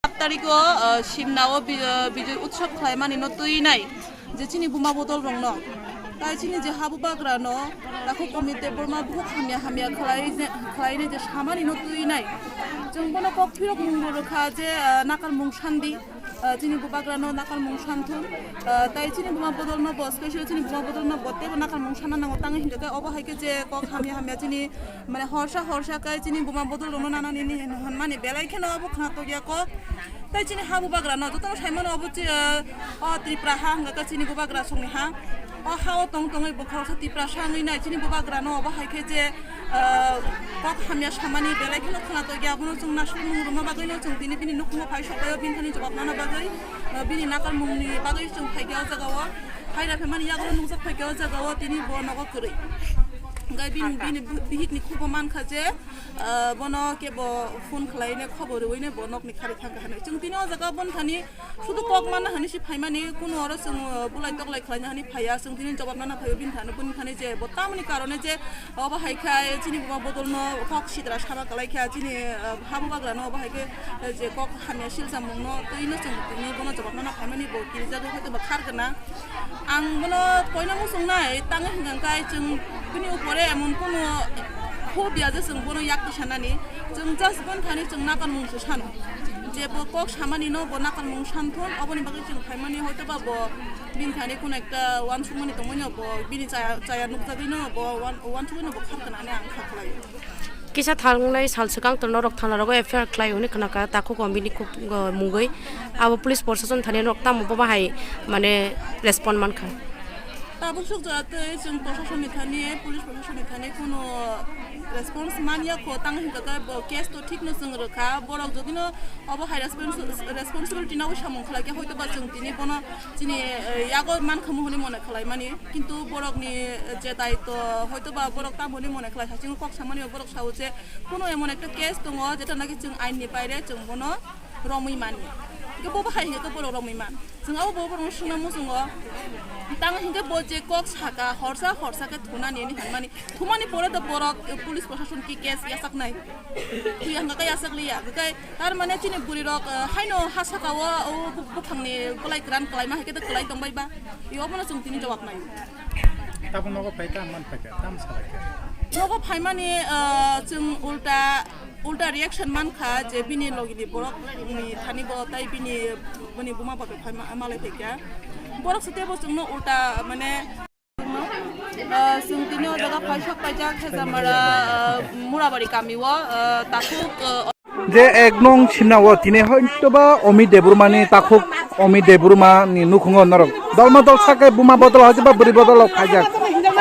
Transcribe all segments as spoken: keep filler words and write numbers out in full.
Saat tarikh o, ah, Simna o bi-, ah, Bijoy Utsav khlaimani no twi nai je chini buma bodol rok no. Tai chini je habu bagra no Takhuk Omit Debbarma buhuk hamya hamya khlai je, khlai nai je samani no twi nai. Chwng bono kok phirok mung rwkha je, ah, nakar mung sandi. Ah, chini bubagrano nakarmung santhun, ah, tai chini buma bodolno bo, special chini buma bodolno bo teibo nakarmung sana nango, tangwi hingkha khe obo hai khe je kok hamya hamya chini, mane, horsa horsa khe chini buma bodolrokno nanani hinwi hwnmani belai kheno obo khna tokya kok. Tai chini ha bubagrano jotono saimano obo chi, ah, o Tripura ha hingkha khe chini bubagra songni ha. O ha-o tong tongwi bo khoroksa Tiprasa wngwi nai chini bubagrano obo hai khe je, ah, kok hamya samani belai kheno khwnathokya, abono chwng naisukmung rwna bagwino chwng tini bini nukhungo phai sokbaio, bini thani jobab nana bagwi, ah, bini nakarmungni bagwi chwng phaikha o jagao, phaira phaimani yagulo nukjak phaikha o jagao tini bo nogo kwrwi. Hwnkhe bini, bini bihikni khubo mankha je, ah, bono kebo phone khwlaine khobor rwine bo nokni khari thangkha hinwi. Chwng tini o jaga boni thani sudu kok manna hinwi se phaimani, kunu oro chwng, ah, bulai toklai khwlaina hinwi phaiya, chwng tini jobab nana phaio bini thani, boni thani je bo tamoni karone je obo hai khe chini buma bodolno kok sitra sama kwlai kha, chini, ah, ha bubagrano obo hai khe, eh, je kok hamya silsa mungno twino chwng tini bono jobab nana phaimani bo kirijagwi hwnkhe bo khar gwnang. Ang bono koina muchungnai, tangwi hwnkha khe chwng bini upore emon kono phobia je chwng bono yak tisanani. Chwng just boni thani chwng nakarmung se sano. Je bo kok samani no bo nakarmung santhun, oboni bagwi chwng phaimani hoito ba bo bini thani kono ekta uansukmani tongmani no bo bini chaya, chaya nukjagwi no bo uan-, uansukgwi no bo khar gwnang hinwi ang kha khlai. Kisa thangnai sal swkang to norok thana rogo F I R khlai hwnwi khna kha takhuk o bini khuk, uh, mungwi. Abo police proshashan thani norok tamo bo bahai mane respond man kha. Tabuk suk jora tei chwng proshashan ni thani, police proshashan ni thani kuno response man ya kho, tang hingkha khe bo case to thik no chwng rwkha, borok jodi no obo hai respons-, responsibility nw samung khlai khe hoito ba chwng tini bono chini, eh, yago man khamu hwnwi mone khlai mani. Kintu borokni je daitw, hoitoba borok tamoni mone khlai, hachingwi kok samani borok sao je, kuno emon ekta case tongo, jeta naki chwng ain ni baire chwng bono romwi mani. Hingke bo bahai hingke borok romwi man. Chwng abo bo borokno swngna muchungo. Tamo hingke bo je kok saka, horsa horsa khe thunani hinwi hinmani. Thumani pore do borok, eh, police proshashan ki case yasaknai. Twi hingka khe yasakliya. Hingke Tar mane chini bwrwi rok, eh, haino ha saka o, o bu-, buphangni bwlai kwran kwlaima hai khe kwlai tong bai ba. I obono chwng tini jawab nai. Tabuk nogo phai ta man phai kha, tam salai kha. Nogo phaimani, eh, chwng ulta, ulta reaction man kha je bini logini borok ni thani bo tai bini, bini buma bo phai ma-, malai phai kha. Borok se tebo chwngno ulta mane Ah, chwng tini o jaga paisok paijak Khejamara, ah, Murabari kami o, ah, takhuk, ah, Je ek nong simna o tini hoitoba Omi Debbarma ni takhuk Omi Debbarma ni nukhungo norok dolma dol sake buma bodol hoitoba bwrwi bodol rok khaijak.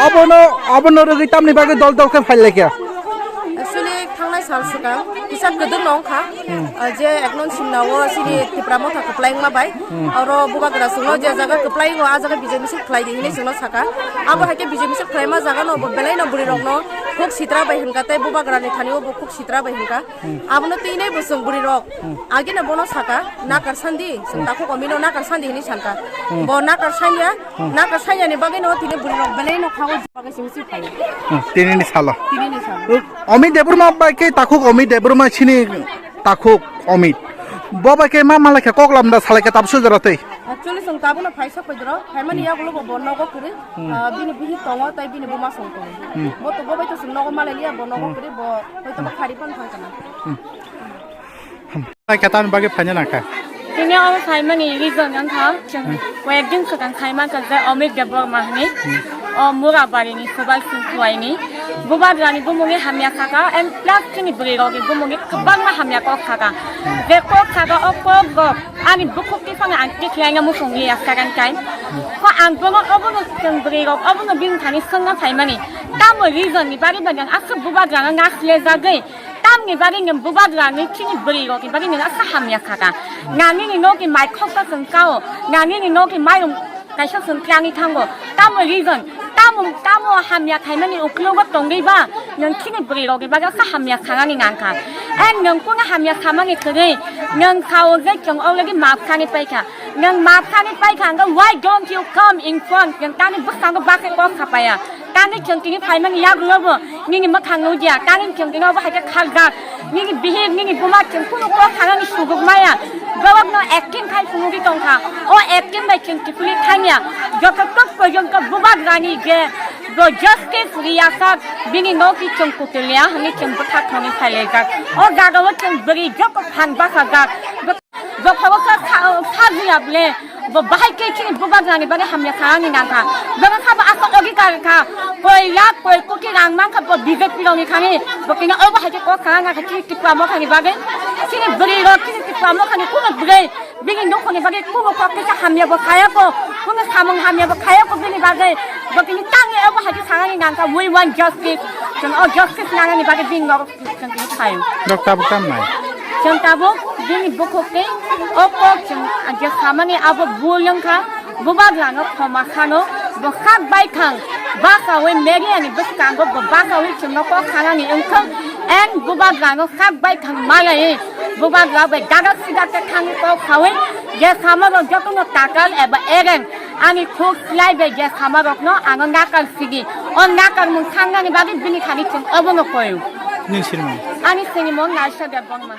Obono, obono rwgwi tamni bagwi dol dol khe phai laikha. Actually, thangnai sal swkang kisa kwdwk no wngkha. Hmm. Ah, je ek nong simna o chini Tipra Motha kwplai wngma bai. Hmm. Oro bubagra chwngno je jaga kwplai wngo, ah jaga bijai misil khlai di hinwi chwngno saka. Abo hai khe bijai misil khlaima jaga no bo belai no bwrwi rok no khuk sitra bai hwnkha tei bubagra ni thani o bo khuk sitra bai hwnkha. Hmm. Abono twi nai bo chwng bwrwi rok. Hmm. Agi no bono saka, nakar sandi, chwng Hmm. takhuk Omi no nakar sandi hinwi sanka. Hmm. Bo nakar sanya, Hmm. nakar sanya ni bagwi no tini bwrwi rok belai no kha o jaga simi si phai. Hmm. Tini ni salo. Tini ni salo. Omi Debbarma bai khe takhuk Omi Debbarma chini takhuk Omi. Bo bai khe ma malai khe kok lamda salai khe tabsu jora tei. Actually, chwng tabukno phai sok paidoro, phaimani Hmm. yagulo bo, bo nogo kwrwi, Hmm. ah, bini bihik tongo, tei bini buma song tongo. Hmm. Bo to, bo bai to chwng nogo malai liya, bo nogo Hmm. kwrwi, bo hoito ba Hmm. khari pan thang kana. Hmm. Malai khe tamni bagwi phaina nang kha? Tini o phaimani reason wngkha, chwng Hmm. koyekdin swkang sai mankha je Omik Debbarma hinwi. Hmm. O Murabari ni Subai Singkuai ni. Bubagrani bumungni hamya saka, and plus chini bwrwi rokni bumungni kwbangma hamya kok saka. Je kok saka, o kok rok ani bukhuk tiphano ang tikhlaina muchung liya second time. Ko ang bono obono chwng bwrwi rok obono bini thani swngna phaimani. Tamo reason ni bari bari ang aswk bubagrano nasilejagwi tamni bari nwng bubagrani chini bwrwi rokni bari nwng aswk hamya saka. Nangini nokni mai khoksa chwng kao, nangini nokni mairum kaisa chwng klangwi thango. Tamo reason, tamo, tamo hamya khaimani uklogo tongwi ba, nwng chini bwrwi rokni bagwi kha hamya khanani nangkha. And nwng kunu hamya khamani kwrwi, nwng sao je chwng already maaf khani paikha. Nwng maaf khani paikha, hwnkhe why don't you come in front? Nwng tani bwskango bakhe kok sapaya. Tani chwng tini phaimani yagulobo nini mwkhang nukya. Tani chwng tini obo hai khe kharjak. Nini bihik, nini buma chwng kunu kok sanani suguk maya. Borokno acting khai phunugwi tongkha. O acting bai chwng kiphilwi thangya. Joto tok porjonto bubagrani je bo justice riyasak, bini nokni chwng kutuliya hwnwi chwng bwthak thangwi phailaijak. O jagao chwng bwrwi joto phan bachajak. Jokhoro khe sa-, Buya bole, bo bahai khe chini bubagrani bagwi hamya kha ani nangkha. Bebakha bo asa ogi kar kha. Koi lakh koi koti rang mankha bo B J P rokni thani. Bo kini obo hai khe kok kha nangkha chini Tipra mokhani bagwi. Chini bwrwi rok chini Tipra mokhani kuno bwrwi. Bini nukhungni bagwi kuno kok kisa hamya bo khaya ko. Kuno samung hamya bo khaya ko bini bagwi. Bo kini tangwi obo hai khe kha ani nangkha. We want justice. Chwng o justice nanani bagwi bini norok Chwng tini phaio. Nok tabuk tam nai? Chwng tabuk bini bukhuk tei o kok chwng je samani abo bul wngkha, bubagrano khoma khano, bo khak bai khang, bakaui media ni bwskango bo bakaui chwngno kok khanani wngthok, and bubagrano khak bai khang malai, bubagra bai dadak sidak khe thangwi kok khaui, je samarok jotono takal eba ereng, ani khuk slai bai je samarokno ano nakar sigi, o nakar mung thangnani bagwi bini thani chwng obono koio. Nini sinimung? Ani sinimung Naisha Debbarma.